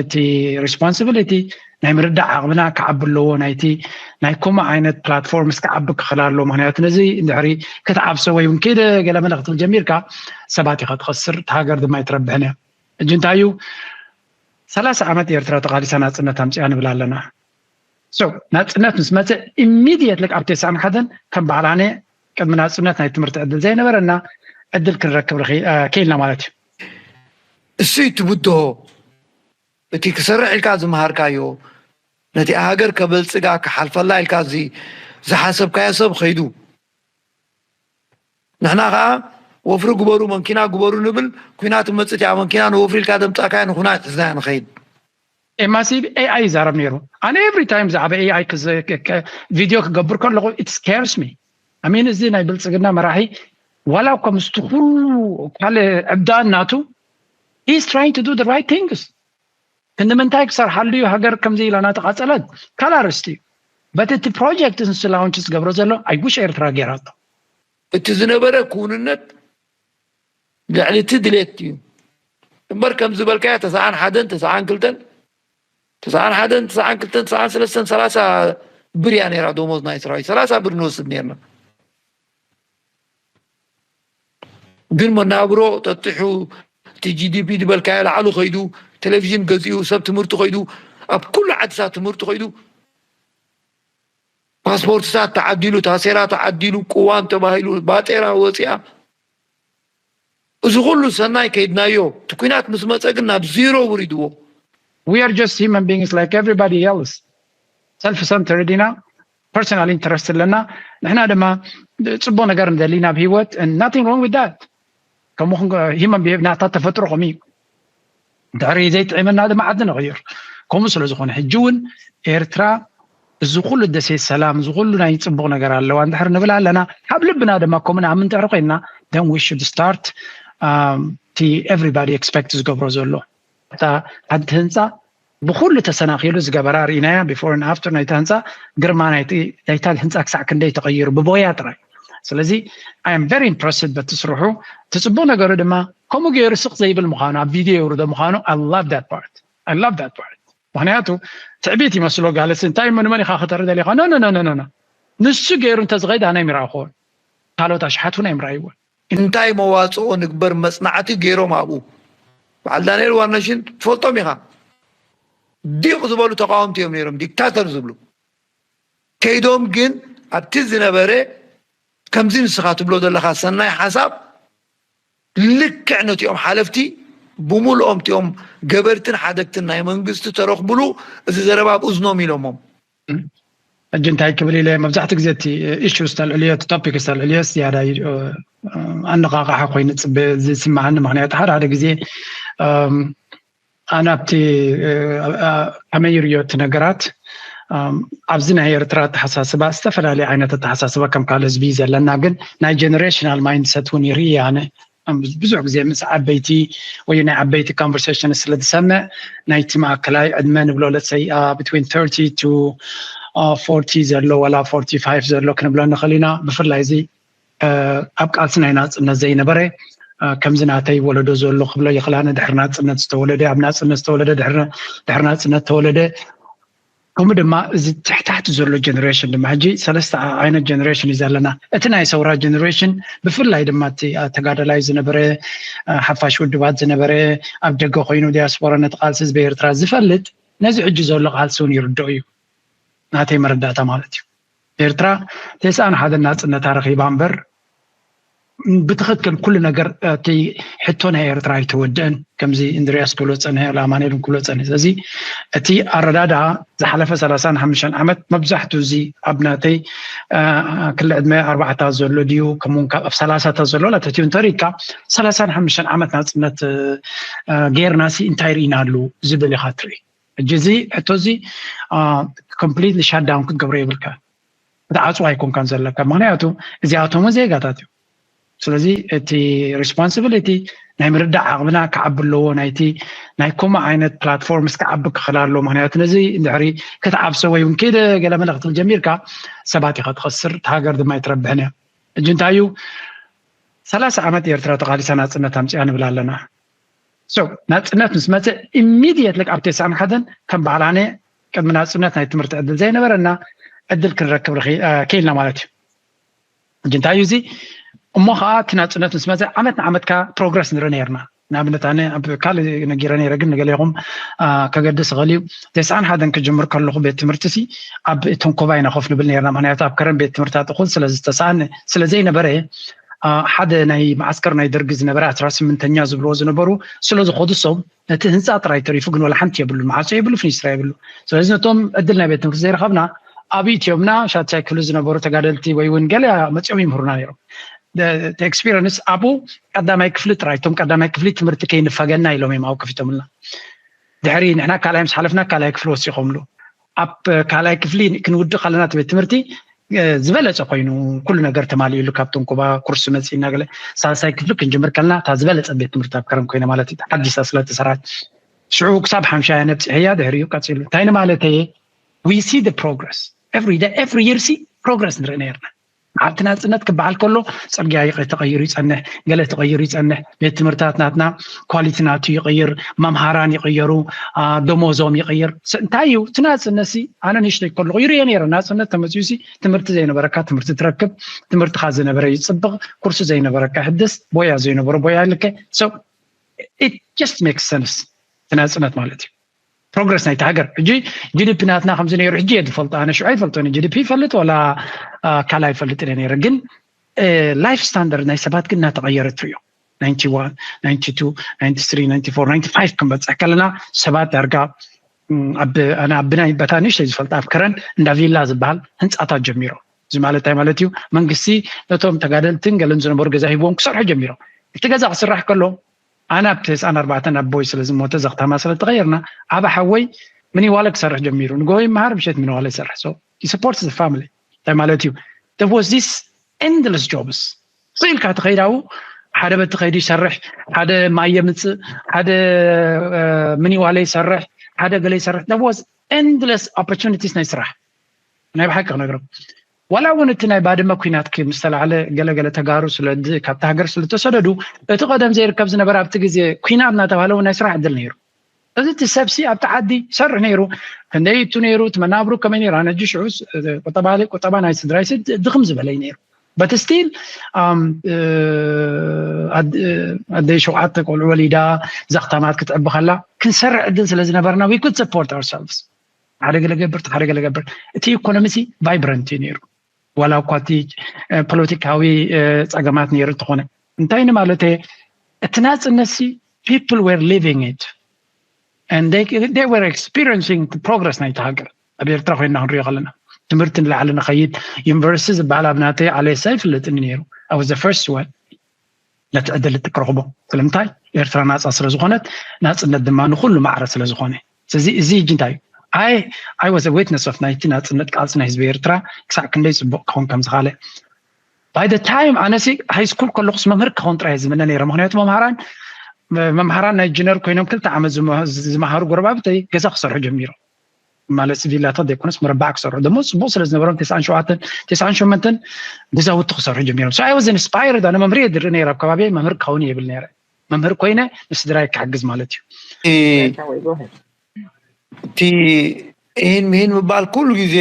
እቲ responsibility ናይ ምርዳእ ዓቕምና ክዓቢ ኣለዎ። ናይቲ ናይ ኮማ ዓይነት platform ምስ ክዓቢ ክኽእል ኣለዎ። ምክንያቱ ነዚ እንድሕሪ ክትዓብሶ ወይ እውን ከይደ ገለ መለ ክትብል ጀሚርካ ሰባት ኢኻ ትኸስር፣ እቲ ሃገር ድማ ኣይትረብሕን እያ። እጂ እንታይ እዩ? ሰላሳ ዓመት ኤርትራ ተቓሊሳ ናጽነት ኣምጺኣ ንብል ኣለና። So ናጽነት ምስ መጸ immediately ኣብ ተስዓን ሓደን ከም ባህላነ ቅድሚ ናጽነት ናይ ትምህርቲ ዕድል ዘይነበረና ዕድል ክንረክብ ርኺ- እ፣ ክኢልና ማለት እዩ። እሱ እዩ ትብድሆ። እቲ ክሰርሕ ኢልካ ዝመሃርካዮ፣ ነቲ ሃገር ከበልጽጋ ክሓልፈላ ኢልካ እዚ ዝሓሰብካዮ ሰብ ኸይዱ፣ ንሕና ኸዓ ወፍሪ ግበሩ፣ መንኪና ግበሩ ንብል። ኩናት መጽት እያ መንኪና ንወፍሪ ኢልካ ደምጻካያ ንኹናት ሒዝናያ ንኸይድ። ኤማሲ ኤኣይ ይዛረብ ነይሩ። ኣነ every time ብዛዕባ ኤኣይ ቪድዮ ክገብር ከለኹ it scares me። I mean እዚ ናይ ብልጽግና መራሒ ዋላ እኳ ምስቲ ኩሉ ካልእ ዕብዳን ናቱ he's trying to do the right things። ክንዲ ምንታይ ክሰርሓሉ እዩ ሃገር ከምዚ ኢላ እናተቓጸለት ካልእ ኣርእስቲ እዩ። But እቲ project ንሱ launch ዝገብሮ ዘሎ I wish ኤርትራ ገይራቶ። እቲ ዝነበረ ክውንነት ልዕሊ እቲ ድሌት እዩ እምበር ከም ዝበልካዮ ተስዓን ሓደን ተስዓን ክልተን ተስዓን ሓደን ተስዓን ክልተን ተስዓን ሰለስተን ሰላሳ ብር እያ ነይራ ደሞዝ ናይ ሰራዊት ሰላሳ ብር ንወስድ ነይርና። ግን መናብሮ ጠጢሑ እቲ GDP ዝበልካዮ ላዕሉ ከይዱ ቴሌቪዥን ገዚኡ ሰብ ትምህርቲ ከይዱ ኣብ ኩሉ ዓድታት ትምህርቲ ከይዱ ፓስፖርትታት ተዓዲሉ ታሴራ ተዓዲሉ ቅዋም ተባሂሉ ባጤራ ወፂኣ እዚ ኩሉ ሰናይ ከይድናዮ እቲ ኩናት ምስ መፀ ግን ናብ ዜሮ ውሪድዎ። We are just human beings like everybody else. Self centered ኢና። Personal interest ኣለና። ንሕና ድማ ፅቡቅ ነገር ንደሊ ናብ ህይወት and nothing wrong with that። ከምኡ ክንጎ- human behavior ናታ ተፈጥሮ ከምኡ እዩ። ድሕሪ ዘይጥዕመና ድማ ዓዲ ንቕይር። ከምኡ ስለ ዝኾነ ሕጂ እውን ኤርትራ እዚ ኩሉ ደሴት ሰላም እዚ ኩሉ ናይ ፅቡቅ ነገር ኣለዋ እንድሕር ንብል ኣለና ካብ ልብና ድማ ከምኡ ንኣምን እንድሕር ኮይንና then we should start um, እቲ everybody expect ዝገብሮ ዘሎ እታ ሓንቲ ህንፃ ብኩሉ ተሰናኺሉ ዝገበራ ርኢናያ before and after ናይቲ ህንፃ ግርማ ናይቲ ናይታ ህንፃ ክሳዕ ክንደይ ተቐይሩ ብቦያ ጥራይ ስለዚ I am very impressed በቲ ስርሑ እቲ ፅቡቅ ነገሩ ድማ ከምኡ ገይሩ ስቕ ዘይብል ምዃኑ ኣብ ቪድዮ የውርዶ ምዃኑ I love that part I love that part ምክንያቱ ትዕቢት ይመስሎ ጋለስ እንታይ መን መን ኢኻ ከተርኢ ደሊኻ no no no no no ንሱ ገይሩ እንተዝኸይድ ኣነ ኣይምርኣኹዎን ካልኦት ኣሽሓት እውን ኣይምርኣይዎን እንታይ መዋፅኦ ንግበር መፅናዕቲ ገይሮም ኣብኡ በዓል ዳንኤል ዋርነሽን ትፈልጦም ኢኻ ዲቕ ዝበሉ ተቃወምቲ እዮም ነይሮም ዲክታተር ዝብሉ ከይዶም ግን ኣብቲ ዝነበረ ከምዚ ንስኻ ትብሎ ዘለኻ ሰናይ ሓሳብ ልክዕ ነቲኦም ሓለፍቲ ብሙሉኦም እቲኦም ገበርትን ሓደግትን ናይ መንግስቲ ተረኽብሉ እዚ ዘረባ ኣብ እዝኖም ኢሎሞም ሕጂ እንታይ ክብል ኢለ መብዛሕትኡ ግዜ እቲ ኢሹ ዝተልዕልዮ እቲ ቶፒክ ዝተልዕልዮ ዝያዳ እዩ ኣነቃቃሓ ኮይኑ ዝስምዓኒ ምክንያቱ ሓደ ሓደ ግዜ ኣነ ኣብቲ ከመይ ይርዮ እቲ ነገራት ኣብዚ ናይ ኤርትራ ኣተሓሳስባ ዝተፈላለየ ዓይነት ኣተሓሳስባ ከም ካልእ ህዝቢ እዩ ዘለና ግን ናይ generational mindset እውን ይርኢ ኣነ ብዙሕ ግዜ ምስ ዓበይቲ ወይ ናይ ዓበይቲ conversation ስለ ዝሰምዕ ናይቲ ማእከላይ ዕድመ ንብሎ let's say between thirty to forty ዘሎ ወላ forty five ዘሎ ክንብሎ ንኽእል ኢና ብፍላይ እዚ ኣብ ቃልሲ ናይ ናፅነት ዘይነበረ ከምዚ ናተይ ወለዶ ዘሎ ክብሎ ይኽእል ኣነ ድሕሪ ናፅነት ዝተወለደ ኣብ ናፅነት ዝተወለደ ድሕሪ ናፅነት ተወለደ ከምኡ ድማ እዚ ትሕታሕቲ ዘሎ generation ድማ ሕጂ ሰለስተ ዓይነት generation እዩ ዘለና እቲ ናይ ሰውራ generation ብፍላይ ድማ እቲ ተጋዳላይ ዝነበረ ሓፋሽ ውድባት ዝነበረ ኣብ ደገ ኮይኑ diaspora ነቲ ቃልሲ ህዝቢ ኤርትራ ዝፈልጥ ነዚ ሕጂ ዘሎ ቃልሲ እውን ይርድኦ እዩ ናተይ መረዳእታ ማለት እዩ ኤርትራ ተስኣን ሓደ ናፅነታ ረኺባ እምበር ብትኽክል ኩሉ ነገር እቲ ሕቶ ናይ ኤርትራ ኣይተወድአን ከምዚ እንድርያስ ክብሎ ፀንሐ ኣማኑኤል ክብሎ ፀንሐ ስለዚ እቲ ኣረዳድኣ ዝሓለፈ ሰላሳን ሓሙሽተን ዓመት መብዛሕትኡ እዚ ኣብ ናተይ ክሊ ዕድመ ኣርባዕታ ዘሎ ድዩ ከምኡውን ካብ ኣብ ሰላሳታት ዘሎ ላተትዩ እንተሪካ ሰላሳን ሓሙሽተን ዓመት ናፅነት ጌርና ሲ እንታይ ርኢናሉ ዝብል ኢኻ ትርኢ ሕጂ እዚ ሕቶ እዚ completely shutdown ክትገብሮ የብልካ ክትዓፅዋ ኣይኮንካን ዘለካ ምክንያቱ እዚኣቶም ዜጋታት እዮም ስለዚ እቲ responsibility ናይ ምርዳእ ዓቕምና ክዓቢ ኣለዎ ናይቲ ናይ ኮማ ዓይነት platform ምስ ክዓቢ ክኽእል ኣለዎ ምክንያቱ ነዚ እንድሕሪ ክትዓብሶ ወይ እውን ከይደ ገለ መለ ክትብል ጀሚርካ ሰባት ኢኻ ትኸስር እቲ ሃገር ድማ ኣይትረብሕን እያ እጂ እንታይ እዩ ሰላሳ ዓመት ኤርትራ ተቓሊሳ ናፅነት ኣምፅኣ ንብል ኣለና ናፅነት ምስ መፀ ኢሚድየትሊ ኣብ ተስዓን ሓደን ከም በዓል ኣነ ቅድሚ ናፅነት ናይ ትምህርቲ ዕድል ዘይነበረና ዕድል ክንረክብ ክኢልና ማለት እዩ። ሕጂ እንታይ እዩ እዚ? እሞ ከዓ እቲ ናፅነት ምስ መፀ ዓመት ንዓመትካ ፕሮግረስ ንርኢ ነርና። ንኣብነት ኣነ ኣብ ካልእ ነጊረ ነይረ፣ ግን ንገሌኹም ከገድስ እኽእል እዩ። ተስዓን ሓደን ክጅምር ከለኹ ቤት ትምህርቲ ሲ ኣብ ተንኮባ ኢና ኮፍ ንብል ነርና። ምክንያቱ ኣብ ከረን ቤት ትምህርታት እኹል ስለ ዝተሰኣነ ስለ ዘይነበረ ሓደ ናይ መዓስከር ናይ ደርጊ ዝነበረ ኣስራ ስምንተኛ ዝብልዎ ዝነበሩ ስለ ዝኾዱ፣ ሰው ነቲ ህንፃ ጥራይ ተሪፉ ግን ወላ ሓንቲ የብሉ፣ ማዕፆ የብሉ፣ ፍኒስትራ የብሉ። ስለዚ ነቶም ዕድል ናይ ቤት ትምህርቲ ዘይረኸብና ኣብ ኢትዮምና ሻድሻይ ክፍሊ ዝነበሩ ተጋደልቲ ወይ እውን ገለ መፂኦም ይምህሩና ነይሮም። ኤክስፒሪንስ ኣብኡ ቀዳማይ ክፍሊ ጥራይ፣ እቶም ቀዳማይ ክፍሊ ትምህርቲ ከይንፈገና ኢሎም እዮም ኣብኡ ከፊቶምልና። ድሕሪ ንሕና ካልኣይ ምስ ሓለፍና ካልኣይ ክፍሊ ወሲኾምሉ። ኣብ ካልኣይ ክፍሊ ክንውድእ ከለና እቲ ቤት ትምህርቲ ዝበለፀ ኮይኑ ኩሉ ነገር ተማሊኡሉ ካብ ተንኮባ ኩርሲ መፂእና ገለ ሳልሳይ ክፍሊ ክንጅምር ከለና እታ ዝበለፀ ቤት ትምህርቲ ኣብ ከረን ኮይነ ማለት እዩ። ሓዲሳ ስለተሰራት ሽዑ ክሳብ ሓምሻያ ነብፅሕያ ድሕሪኡ ቀፂሉ እንታይ ንማለተየ we see the progress every day every year ሲ ፕሮግረስ ንርኢ ነርና። ኣብቲ ናፅነት ክበሃል ከሎ ፅርግያ ተቐይሩ ይፀንሕ፣ ገለ ተቐይሩ ይፀንሕ፣ ቤት ትምህርታት ናትና ኳሊቲ ናቱ ይቕይር፣ መምሃራን ይቕየሩ፣ ደሞዞም ይቕይር። እንታይ እዩ እቲ ናፅነት ሲ? ኣነ ንእሽተይ ከለኹ ይርዮ ነይረ። ናፅነት ተመፅኡ ሲ ትምህርቲ ዘይነበረካ ትምህርቲ ትረክብ፣ ትምህርትኻ ዝነበረ ይፅብቕ፣ ኩርሲ ዘይነበረካ ሕድስ፣ ቦያ ዘይነበሮ ቦያ ልከ። So it just makes sense እቲ ናፅነት ማለት እዩ። ፕሮግረስ ናይቲ ሃገር ሕጂ ጂዲፒ ናትና ከምዚ ነይሩ ሕጂ እየ ዝፈልጦ። ኣነ ሽዑ ኣይፈልጦን ጂዲፒ ይፈልጥ ወላ ካልኣይ ይፈልጥ እየ ነይረ። ግን ላይፍ ስታንዳርድ ናይ ሰባት ግን እናተቐየረ ትሪኦ። ናይንቲ ዋን ናይንቲ ቱ ናይንቲ ስሪ ናይንቲ ፎር ናይንቲ ፋይቭ ክንበፅሕ ከለና ሰባት ዳርጋ ኣብ ኣነ ኣብ ብናይ በታ ንእሽተይ ዝፈልጥ ኣብ ከረን እንዳ ቪላ ዝበሃል ህንፃታት ጀሚሮም። እዚ ማለት እንታይ ማለት እዩ? መንግስቲ ነቶም ተጋደልትን ገለን ዝነበሩ ገዛ ሂብዎም ክሰርሑ ጀሚሮም። እቲ ገዛ ክስራሕ ከሎ ኣነ ኣብ ተስዓን ኣርባዕተን ኣቦይ ስለ ዝሞተ ዘኽታማ ስለ ተቐየርና ዓብ ሓወይ ምኒዋለ ክሰርሕ ጀሚሩ። ንጎሆ ይመሃር ምሸት ምኒዋለ ይሰርሕ። So support the family እንታይ ማለት እዩ? There was this endless jobs ስኢልካ ትኸይዳው ሓደ በቲ ከይዱ ይሰርሕ፣ ሓደ ማይ የምፅእ፣ ሓደ ምኒዋለ ይሰርሕ፣ ሓደ ገለ ይሰርሕ። There was endless opportunities ናይ ስራሕ ናይ ብሓቂ ክነግረም ዋላ እውን እቲ ናይ ባድመ ኩናት ምስተላዕለ ገለገለ ተጋሩ ስለ ካብቲ ሃገር ስለተሰደዱ እቲ ቀደም ዘይርከብ ዝነበረ ኣብቲ ግዜ ኩናት እናተባሃለ እውን ናይ ስራሕ ዕድል ነይሩ። እዚ እቲ ሰብሲ ኣብቲ ዓዲ ይሰርሕ ነይሩ። ክንደይ እቱ ነይሩ እቲ መናብሩ ከመይ ነይሩ? ኣነ ሕጂ ሽዑ ቁጠባ ቁጠባ ናይ ስድራይ ድኽም ዝበለይ ነይሩ። But still ኣደይ ሸውዓተ ቆልዑ ወሊዳ ዘኽታማት ክትዕቢ ከላ ክንሰርሕ ዕድል ስለ ዝነበርና we could support ourselves ሓደ ገለ ገብር ሓደ ገለ ገብር። እቲ ኢኮኖሚ ሲ ቫይብረንት እዩ ነይሩ ዋላ እኳ እቲ ፖለቲካዊ ፀገማት ነይሩ እንተኾነ። እንታይ ንማለተ እቲ ናፅነት ሲ people were living it and they, they were experiencing progress ናይቲ ሃገር። ኣብ ኤርትራ ኮይና ክንሪኦ ከለና ትምህርቲ ንላዕሊ ንኸይድ ዩኒቨርሲቲ ዝበሃል ኣብ ናተይ ዓሌሳ ይፍለጥኒ ነይሩ። I was the first one ነቲ ዕድል እቲ ክረኽቦ። ስለምንታይ? ኤርትራ ናፃ ስለ ዝኾነት ናፅነት ድማ ንኩሉ ማዕረ ስለ ዝኾነ። ስለዚ እዚ ሕጂ እንታይ እዩ? I I was a witness of ናይቲ ናፅነት ቃልሲ ናይ ህዝቢ ኤርትራ ክሳዕ ክንደይ ፅቡቕ ክኸውን ከም ዝኻለ። By the time ኣነሲ ሃይ ስኩል ከለኹስ መምህር ክኸውን ጥራይ ዝምነ ነይረ። ምክንያቱ መምሃራን መምሃራን ናይ ጅነር ኮይኖም ክልተ ዓመት ዝመሃሩ ጎረባብተይ ገዛ ክሰርሑ ጀሚሮም። ማለት ቪላታት ዘይኮነስ መረባዕ ክሰርሑ ደሞ ፅቡቅ ስለ ዝነበሮም ተስዓን ሸውዓተን ተስዓን ሸሞንተን ገዛውቲ ክሰርሑ ጀሚሮም። So I was inspired ኣነ መምህር እየ ዝርኢ ነይረ ኣብ ከባቢ መምህር ክኸውን እየ ይብል ነይረ። መምህር ኮይነ ንስድራይ ክሕግዝ ማለት እዩ። እቲ ይህን ምሂን ምባል ኩሉ ግዜ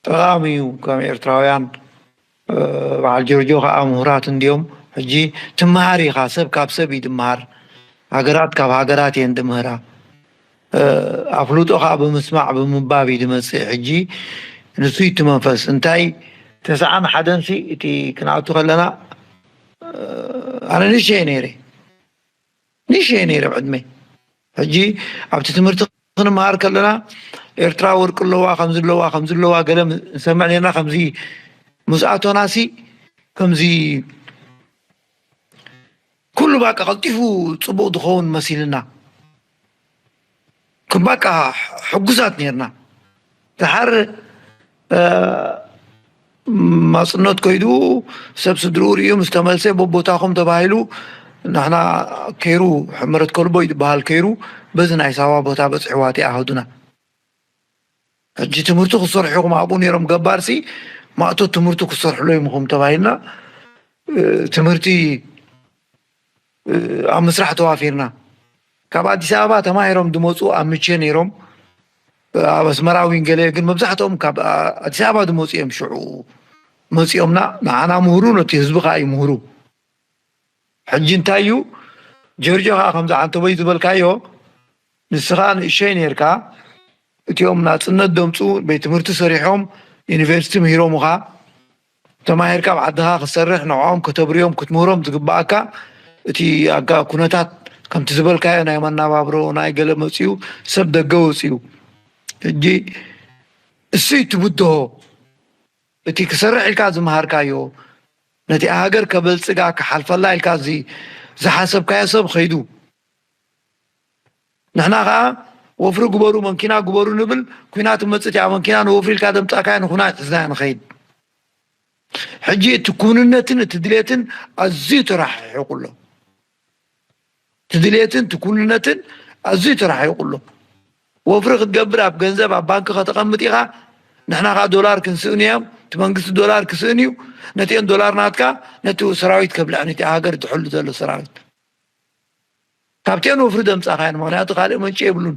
ጠቃሚ እዩ። ከም ኤርትራውያን በዓል ጆርጆ ከዓ ምሁራት እንዲዮም። ሕጂ ትመሃር ኢኻ፣ ሰብ ካብ ሰብ እዩ ትመሃር፣ ሃገራት ካብ ሃገራት እየን ትምህራ። ኣፍልጦ ከዓ ብምስማዕ ብምንባብ እዩ ዝመፅእ። ሕጂ ንሱ እዩ እቲ መንፈስ። እንታይ ተስዓን ሓደን ሲ እቲ ክንኣቱ ከለና ኣነ ንእሽተይ ነይረ፣ ንእሽተይ ነይረ ብዕድመይ። ሕጂ ኣብቲ ትምህርቲ ክንመሃር ከለና ኤርትራ ወርቂ ኣለዋ ከምዚ ኣለዋ ከምዚ ኣለዋ ገለ ንሰምዕ ነርና። ከምዚ ምስ ኣቶናሲ ከምዚ ኩሉ ባቃ ቀልጢፉ ፅቡቅ ዝኸውን መሲልና ባቃ ሕጉሳት ነርና። ድሓር ማፅነት ኮይዱ ሰብ ስድርኡ ርእዩ ምስ ተመልሰ በቦታኹም ተባሂሉ ንሕና ከይሩ ሕመረት ከልቦ ይትበሃል ከይሩ በዚ ናይ ሳዋ ቦታ በፅሕዋ እቲኣ ኣህዱና። ሕጂ ትምህርቲ ክሰርሑ ኢኹም ኣብኡ ነይሮም ገባርሲ ማእቶ ትምህርቲ ክሰርሕሎ ኢኹም ተባሂልና ትምህርቲ ኣብ ምስራሕ ተዋፊርና። ካብ ኣዲስ ኣበባ ተማሂሮም ዝመፁ ኣብ ምቼ ነይሮም፣ ኣብ ኣስመራ እውን ገለ፣ ግን መብዛሕትኦም ካብ ኣዲስ ኣበባ ዝመፁ እዮም። ሽዑ መፂኦምና ንዓና ምህሩ፣ ነቲ ህዝቢ ከዓ ይምህሩ። ሕጂ እንታይ እዩ ጀርጆ ከዓ ከምዚ ዓንተቦይ ዝበልካዮ፣ ንስኻ ንእሸይ ነርካ፣ እቲኦም ናፅነት ደምፁ፣ ቤት ትምህርቲ ሰሪሖም፣ ዩኒቨርሲቲ ምሂሮምኻ፣ ተማሂርካ ኣብ ዓድኻ ክሰርሕ ንዕኦም ከተብርዮም ክትምህሮም ዝግባኣካ፣ እቲ ኣጋ ኩነታት ከምቲ ዝበልካዮ ናይ መናባብሮ ናይ ገለ መፅኡ፣ ሰብ ደገ ወፅኡ። ሕጂ እሱይ ትብድሆ፣ እቲ ክሰርሕ ኢልካ ዝመሃርካዮ፣ ነቲ ሃገር ከበልፅጋ ክሓልፈላ ኢልካ እዚ ዝሓሰብካዮ ሰብ ኸይዱ። ንሕና ኸዓ ወፍሪ ግበሩ፣ መንኪና ግበሩ ንብል፣ ኩናት መፅእ እያ መንኪና ንወፍሪ ኢልካ ደምፃካያ ንኹናት ሒዝናዮ ንኸይድ። ሕጂ እቲ ኩንነትን እቲ ድሌትን ኣዝዩ ተራሒቑ ኣሎ። እቲ ድሌትን እቲ ኩንነትን ኣዝዩ ተራሒቑ ኣሎ። ወፍሪ ክትገብር ኣብ ገንዘብ ኣብ ባንክ ከተቐምጥ ኢኻ። ንሕና ኸዓ ዶላር ክንስእን እዮም፣ እቲ መንግስቲ ዶላር ክስእን እዩ። ነቲአን ዶላር ናትካ ነቲ ሰራዊት ከብልዐን፣ እቲ ሃገር ዝሕሉ ዘሎ ሰራዊት። ካብቲአን ወፍሪ ደምፃኻየን፣ ምኽንያቱ ካልእ መንጭ የብሉን።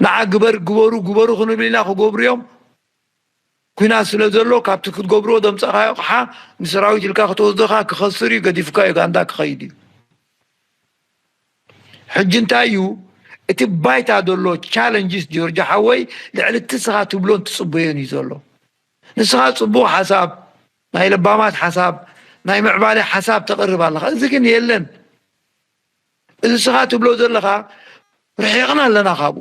ንዓ ግበር፣ ግበሩ፣ ግበሩ ክንብል ኢና ክገብሩ እዮም። ኩናት ስለ ዘሎ ካብቲ ክትገብርዎ ደምፃኻዮ ኣቕሓ ንሰራዊት ኢልካ ክትወስዶ ኸዓ ክኸስር እዩ፣ ገዲፉካ ዩጋንዳ ክኸይድ እዩ። ሕጂ እንታይ እዩ እቲ ባይታ ዘሎ ቻለንጅስ ጆርጆ ሓወይ፣ ልዕሊ እቲ ንስኻ ትብሎን ትፅበዮን እዩ ዘሎ። ንስኻ ፅቡቕ ሓሳብ፣ ናይ ለባማት ሓሳብ፣ ናይ ምዕባለ ሓሳብ ተቕርብ ኣለኻ። እዚ ግን የለን። እዚ ንስኻ ትብሎ ዘለኻ ርሒቕና ኣለና ካብኡ።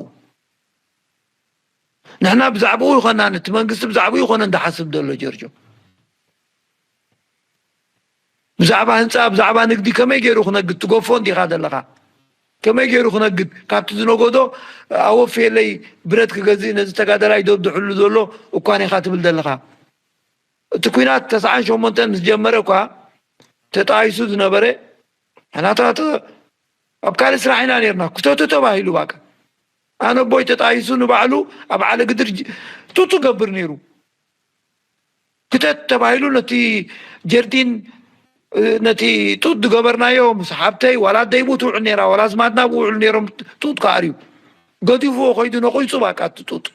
ንሕና ብዛዕባኡ ይኾና፣ ነቲ መንግስቲ ብዛዕባኡ ይኾነ እንዳሓስብ ዘሎ ጀርጆ። ብዛዕባ ህንፃ፣ ብዛዕባ ንግዲ ከመይ ገይሩ ክነግድ ትገፎ እንዲኻ ዘለኻ? ከመይ ገይሩ ክነግድ? ካብቲ ዝነገዶ ኣወፍየለይ ብረት ክገዝእ ነዚ ተጋደላይ ደብድሕሉ ዘሎ እኳን ኢኻ ትብል ዘለኻ። እቲ ኩናት ተስዓን ሸሞንተን ምስ ጀመረ እኳ ተጣይሱ ዝነበረ፣ ሕናታት ኣብ ካልእ ስራሕ ኢና ነርና። ክተቱ ተባሂሉ ባቃ። ኣነ ቦይ ተጣይሱ ንባዕሉ ኣብ ዓለ ግድር ጅ-፣ ጡጥ ገብር ነይሩ። ክተት ተባሂሉ ነቲ ጀርዲን፣ እ፣ ነቲ ጡጥ ዝገበርናዮ ምስ ሓብተይ፣ ዋላ ኣደይ ብኡ ትውዕል ነይራ፣ ዋላ ኣዝማድና ብኡ ይውዕሉ ነይሮም፣ ጡጥ ክኣርዩ። ገዲፍዎ ከይዱ ነቑይፁ ባቃ እቲ ጡጥ።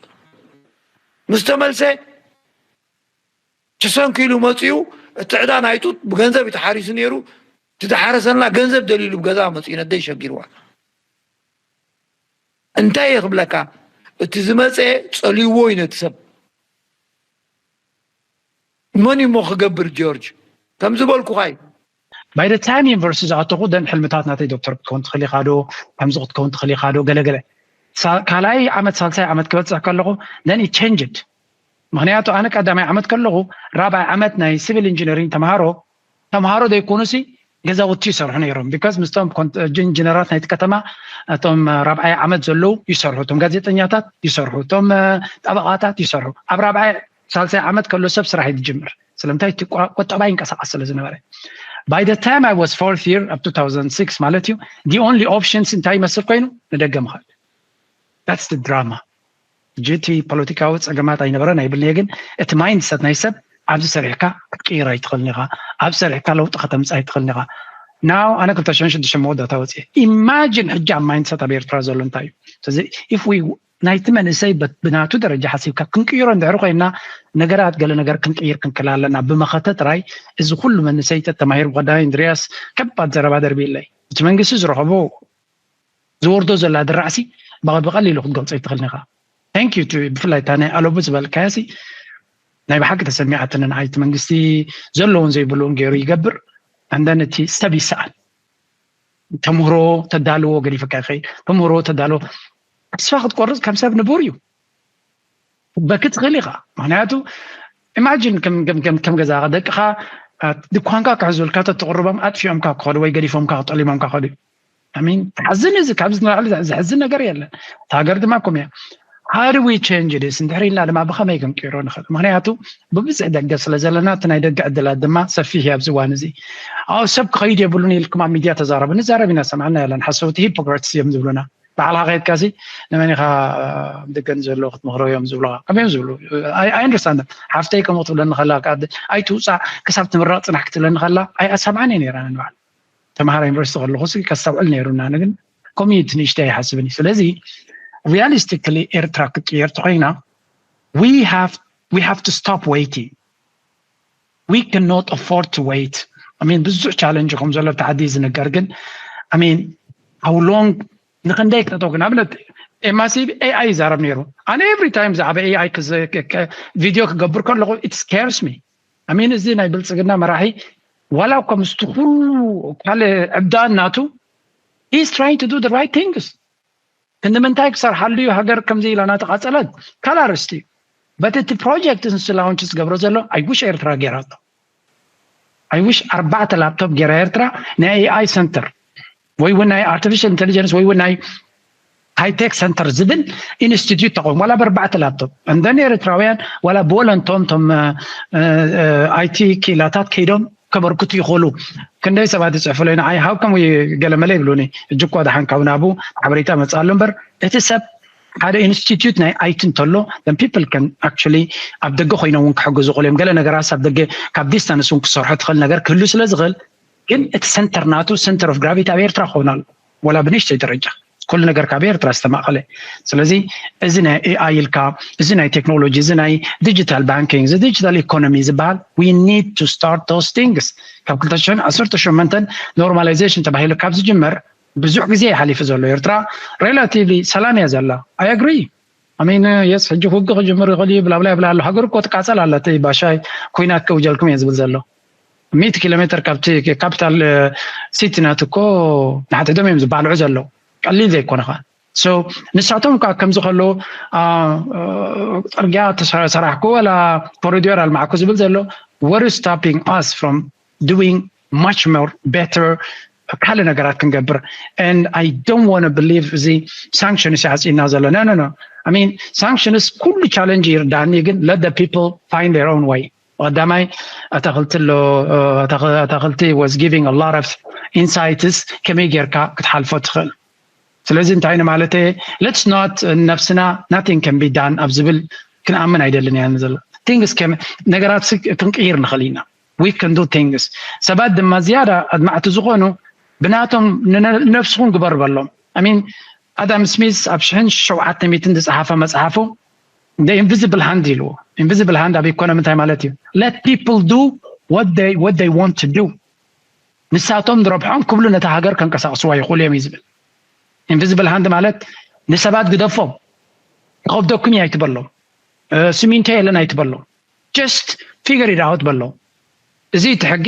ምስ ተመልሰ ተሰንኪሉ መፂኡ፣ እቲ ዕዳ ናይ ጡጥ ብገንዘብ እዩ ተሓሪሱ ነይሩ። እቲ ዝሓረሰልና ገንዘብ ደልዩሉ ብገዛ መፂኡ ነደይ ሸጊርዋ። እንታይ እየ ክብለካ፣ እቲ ዝመፀ ፀልይዎ እዩ ነቲ ሰብ። መን እዩ እሞ ክገብር ጆርጅ? ከም ዝበልኩኻ እዩ። ባይ ታይም ዩኒቨርሲቲ ዝኣተኹ ደን ሕልምታት ናተይ ዶክተር ክትከውን ትኽእል ኢኻ ዶ፣ ከምዚ ክትከውን ትኽእል ኢኻ ዶ፣ ገለገለ። ሳ-፣ ካልኣይ ዓመት ሳልሳይ ዓመት ክበፅሕ ከለኹ ደን ቸንጅድ። ምክንያቱ ኣነ ቀዳማይ ዓመት ከለኹ ራብዓይ ዓመት ናይ ሲቪል ኢንጂነሪንግ ተምሃሮ ተምሃሮ ዘይኮኑሲ ገዛውቲ ይሰርሑ ነይሮም። ቢካዝ ምስቶም ኮን-፣ ኢንጂነራት ናይቲ ከተማ እቶም ራብዓይ ዓመት ዘለዉ ይሰርሑ፣ እቶም ጋዜጠኛታት ይሰርሑ፣ እቶም እ፣ ጠበቓታት ይሰርሑ። ኣብ ራብዓይ ሳልሳይ ዓመት ከሎ ሰብ ስራሕ እዩ ዝጅምር። ስለምንታይ እቲ ቋ-፣ ቁጠባ ይንቀሳቐስ ስለ ዝነበረ። By the time I was fourth year ኣብ two thousand six ማለት እዩ፣ the only options እንታይ ይመስል ኮይኑ ንደገ ምኻድ። That's the drama። ሕጂ እቲ ፖለቲካዊ ፀገማት ኣይነበረን ኣይብልን እየ፣ ግን እቲ ማይንድሰት ናይ ሰብ ኣብዚ ሰሪሕካ ክትቅይር ኣይትኽእልን ኢኻ፣ ኣብ ሰሪሕካ ለውጢ ከተምፅእ ኣይትኽእልን ኢኻ። ናው ኣነ ክልተ ሽሕን ሽዱሽተ መወዳእታ ወፅየ። ኢማጂን ሕጂ ኣብ ማይንድሰት ኣብ ኤርትራ ዘሎ እንታይ እዩ? ስለዚ if we ናይቲ መንእሰይ በት-፣ ብናቱ ደረጃ ሓሲብካ ክንቅይሮ እንድሕር ኮይና ነገራት ገለ ነገር ክንቅይር ክንክእል ኣለና። ብመኸተ ጥራይ እዚ ኩሉ መንእሰይ ተተማሂሩ ብቐዳማይ እንድርያስ ከባድ ዘረባ ደርቢለይ። እቲ መንግስቲ ዝረኸቦ ዝወርዶ ዘላ ድራዕሲ ብቐ-፣ ብቐሊሉ ክትገልጾ ኣይትኽእልን ኢኻ። Thank you to ብፍላይ እታ ናይ ኣለቡ ዝበልካያሲ ናይ ብሓቂ ተሰሚዓትኒ ንዓይ። እቲ መንግስቲ ዘለዎን ዘይብሉን ገይሩ ይገብር። And then እቲ ሰብ ይሰኣን። ተምህሮ ተዳልዎ ገዲፍካ ይኸይድ። ተምህሮ ተዳልዎ ተስፋ ክትቆርጽ ከም ሰብ ንቡር እዩ። በኪ ትኽእል ኢኻ። ምክንያቱ ኢማጂን ከም፣ ከም፣ ከም፣ ከም ገዛኻ ደቅኻ፣ አ፣ ድኳንካ ክሕዙልካ ተትቕርቦም ኣጥፊኦምካ ክኸዱ ወይ ገዲፎምካ ጠሊሞምካ ክኸዱ። I mean፣ ትሓዝን እዚ፣ ካብዚ ንላዕሊ ዘ-፣ ዘሕዝን ነገር የለን። እታ ሃገር ድማ ከምኡ እያ። How do we change this? እንድሕር ኢልና ድማ ብኸመይ ክንቅይሮ ንኽእል? ምክንያቱ ብብዝሒ ደገ ስለ ዘለና፣ እቲ ናይ ደገ ዕድላት ድማ ሰፊሕ እዩ ኣብዚ እዋን እዚ። ኣዎ፣ ሰብ ክኸይድ የብሉን ኢልኩም ኣብ ሚድያ ተዛረቡ። ንዛረብ ኢና፣ ሰምዓና ያለን። ሓሰውቲ ሂፖክራትስ እዮም ዝብሉና። ባዕልኻ ከይድካሲ ንመን ኢኻ ኣብ ደገ ንዘለዉ ክትምኽሮ እዮም ዝብሉኻ? ከምኡ እዮም ዝብሉ። I, I understand them። ሓፍተይ ከምኡ ክትብለኒ ከላ፣ ከኣ ኣይትውጻእ ክሳብ ትምረቕ ጽናሕ ክትብለኒ ከላ፣ ኣይኣሰምዓን እየ ነይረ ኣነ ንባዕለይ። ተምሃራይ ዩኒቨርሲቲ ከለኹ ከስተውዕል ነይሩና ግን ኮሚኒቲ ንእሽተይ ኣይሓስብን እዩ ስለዚ realistically ኤርትራ ክትቅየር ተኮይና we have we have to stop waiting we cannot afford to wait I mean ብዙሕ challenge ከም ዘሎ ተዓዲ ዝነገር ግን I mean how long ንክንደይ ክጠጠው ንኣብነት ኤማሲ ኤኣይ ይዛረብ ነይሩ ኣነ every time ብዛዕባ ኤኣይ ቪድዮ ክገብር ከለኹ it scares me I mean እዚ ናይ ብልፅግና መራሒ ዋላ እኳ ምስቲ ኩሉ ካልእ ዕብዳን ናቱ he's trying to do the right things ክንዲ ምንታይ ክሰርሓሉ እዩ ሃገር ከምዚ ኢላ ናተቃፀለት ካልእ ኣርእስቲ እዩ but እቲ project ንሱ launch ዝገብሮ ዘሎ I wish ኤርትራ ጌራቶ I wish ኣርባዕተ laptop ጌራ ኤርትራ ናይ AI center ወይ እውን ናይ artificial intelligence ወይ እውን ናይ high tech center ዝብል institute ተቆም ዋላ ብኣርባዕተ laptop and then ኤርትራውያን ዋላ ብወለንቶም ቶም IT ክኢላታት ከይዶም ከበርክቱ ይኽእሉ ክንደይ ሰባት ይፅሕፉለይ ንዓይ how can we ገለመለ ይብሉኒ ሕጂ እኳ ደሓን ካብ ናቡ ሓበሬታ መፅኣሉ እምበር እቲ ሰብ ሓደ institute ናይ IT እንተሎ then people can actually ኣብ ደገ ኮይኖም እውን ክሕግዙ ይኽእሉ እዮም ገለ ነገራት ኣብ ደገ ካብ distance እውን ክሰርሖ ትኽእል ነገር ክህሉ ስለ ዝኽእል ግን እቲ center ናቱ center of gravity ኣብ ኤርትራ ክኸውን ኣሎ ወላ ብንእሽተይ ደረጃ ኩሉ ነገር ካብ ኤርትራ ዝተማእኸለ ስለዚ እዚ ናይ AI ኢልካ እዚ ናይ ቴክኖሎጂ እዚ ናይ digital banking እዚ digital economy ዝበሃል we need to start those things ካብ ክልተ ሽሕን ዓሰርተ ሸሞንተን normalization ተባሂሉ ካብ ዝጅመር ብዙሕ ግዜ እዩ ሓሊፉ ዘሎ ኤርትራ relatively ሰላም እያ ዘላ I agree I mean yes ሕጂ ውግእ ክጅምር ይኽእል እዩ ብላብላ ይብላ ኣሎ ሃገር እኮ ትቃፀል ኣላ እቲ ባሻይ ኩናት ከውጀልኩም እየ ዝብል ዘሎ ሚእቲ ኪሎ ሜትር ካብቲ capital city ናት እኮ ንሓድሕዶም እዮም ዝባልዑ ዘለዉ ቀሊል ዘይኮነ ከዓ so ንሳቶም ከዓ ከምዚ ከለዉ ፅርግያ ሰራሕኩ ወላ ኮሪዶር ኣልማዕኩ ዝብል ዘሎ what is stopping us from doing much more better ካልእ ነገራት ክንገብር and I don't want to believe እዚ sanctions ይዓፅና ዘሎ no no no I mean sanctions ኩሉ challenge ይርዳኒ ግን let the people find their own way ቀዳማይ ኣታክልቲ ኣሎ ኣታክልቲ was giving a lot of insights ከመይ ጌርካ ክትሓልፎ ትኽእል ስለዚ እንታይ ንማለተ let's not ነብስና nothing can be done ኣብ ዝብል ክንኣምን ኣይደልን እያ ዘሎ things ነገራት ክንቅይር ንኽእል ኢና we can do things ሰባት ድማ ዝያዳ ኣድማዕቲ ዝኾኑ ብናቶም ነብስኹም ግበር በሎም I mean ኣዳም ስሚዝ ኣብ ሽሕን ሸውዓተ ሚእትን ዝፀሓፈ መፅሓፉ the invisible hand ኢልዎ invisible hand ኣብ ኢኮኖሚ እንታይ ማለት እዩ let people do what they what they want to do ንሳቶም ዝረብሖም ክብሉ ነታ ሃገር ከንቀሳቅስዋ ይኽእሉ እዮም እዩ ዝብል invisible hand ማለት ንሰባት ግደፎም ይኸብደኩም እዩ ኣይትበሎም ስሚንቶ የለን ኣይትበሎም just figure it out በሎም እዚ እቲ ሕጊ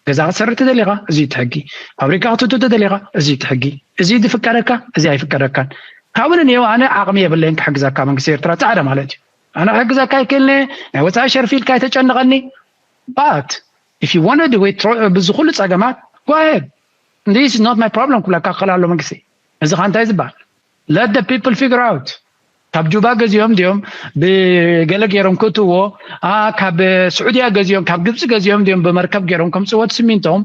ገዛ ክትሰርሕ ተደሊኻ እዚ እቲ ሕጊ ፋብሪካ ክትቱ ተደሊኻ እዚ እቲ ሕጊ እዚ ዝፍቀደካ እዚ ኣይፍቀደካን ካብኡ ንንየው ኣነ ዓቕሚ የብለይን ክሕግዘካ መንግስቲ ኤርትራ ፃዕዳ ማለት እዩ ኣነ ክሕግዘካ ይክእልኒ ናይ ወፃኢ ሸርፊ ኢልካ ይተጨንቐኒ but if you want to do it ብዚ ኩሉ ፀገማት go ahead this is not my problem ክብለካ ክኽእል ኣሎ መንግስቲ እዚ ካ እንታይ ዝበሃል let the people figure out ካብ ጁባ ገዚኦም ድዮም ብገለ ገይሮም ክእትዎ ካብ ስዑድያ ገዚኦም ካብ ግብፂ ገዚኦም ድዮም ብመርከብ ገይሮም ከምፅዎ ትስሚንቶም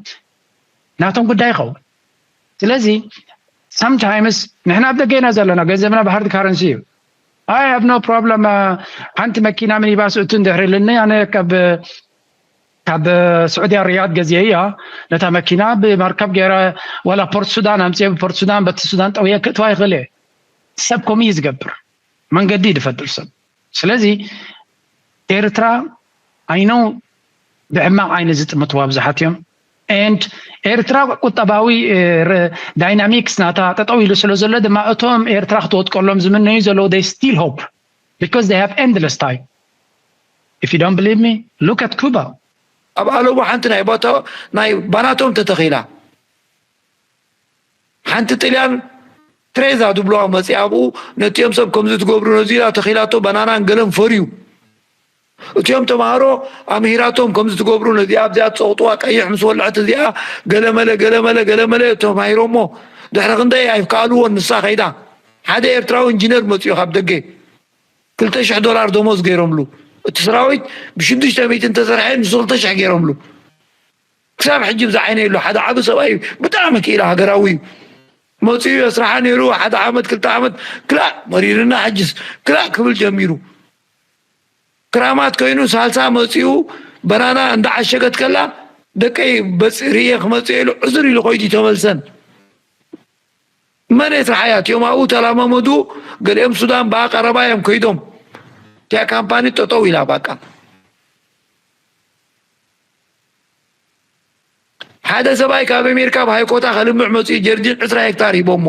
ናቶም ጉዳይ ይኸውን ስለዚ sometimes ንሕና ኣብ ደገ ኢና ዘለና ገንዘብና ብ hard currency እዩ I have no problem ሓንቲ መኪና ሚኒባስ እቱ እንድሕር ኢልኒ ኣነ ካብ ካብ ስዑድያ ሪያድ ገዚአ እያ ነታ መኪና ብመርከብ ገይረ ዋላ ፖርት ሱዳን ኣምፅአ ብፖርት ሱዳን በቲ ሱዳን ጠውየ ክእትዋ ይኽእል እየ ሰብ ከምኡ እዩ ዝገብር መንገዲ እዩ ዝፈጥር ሰብ ስለዚ ኤርትራ I know ብሕማቕ ዓይኒ ዝጥምትዋ ብዙሓት እዮም and ኤርትራ ቁጠባዊ dynamics ናታ ጠጠው ኢሉ ስለ ዘሎ ድማ እቶም ኤርትራ ክትወጥቀሎም ዝምነዩ ዘለዉ they still hope because they have endless time if you don't believe me look at Cuba ኣብ ኣለቡ ሓንቲ ናይ ቦታ ናይ ባናቶም ተተኺላ ሓንቲ ጥልያን ትሬዛ ድብልዋ መፂኣ ኣብኡ ነቲኦም ሰብ ከምዚ ትገብሩ ነዚ ኢላ ተኺላቶ ባናናን ገለን ፈርዩ እቲኦም ተምሃሮ ኣምሂራቶም ከምዚ ትገብሩ ነዚኣ ኣብዚኣ ትፀቕጥዋ ቀይሕ ምስ ወልዐት እዚኣ ገለመለ ገለመለ ገለመለ ተማሂሮሞ ድሕሪ ክንደይ ኣይፍከኣልዎን ንሳ ከይዳ ሓደ ኤርትራዊ ኢንጂነር መፅኡ ካብ ደገ ክልተ ሽሕ ዶላር ደሞዝ ገይሮምሉ እቲ ሰራዊት ብሽዱሽተ ሚእቲ እንተሰርሐ ንሱ ክልተ ሽሕ ገይሮምሉ ክሳብ ሕጂ ብዛ ዓይነ የሎ ሓደ ዓቢ ሰብኣይ እዩ ብጣዕሚ ክኢላ ሃገራዊ እዩ መፅኡ የስራሓ ነይሩ ሓደ ዓመት ክልተ ዓመት ክላእ መሪርና ሕጅስ ክላእ ክብል ጀሚሩ ክራማት ኮይኑ ሳልሳ መፅኡ በናና እንዳዓሸገት ከላ ደቀይ በጽ ርእየ ክመጽእ ኢሉ ዕዝር ኢሉ ከይዱ ተመልሰን። መን የስርሓያ? እቲኦም ኣብኡ ተላማመዱ። ገሊኦም ሱዳን ብኣቐረባ እዮም ከይዶም። እቲኣ ካምፓኒ ጠጠው ኢላ ባቃ። ሓደ ሰብኣይ ካብ ኣሜሪካ ብሃይኮታ ከልምዕ መፅኡ ጀርዲን ዕስራ ሄክታር ሂቦሞ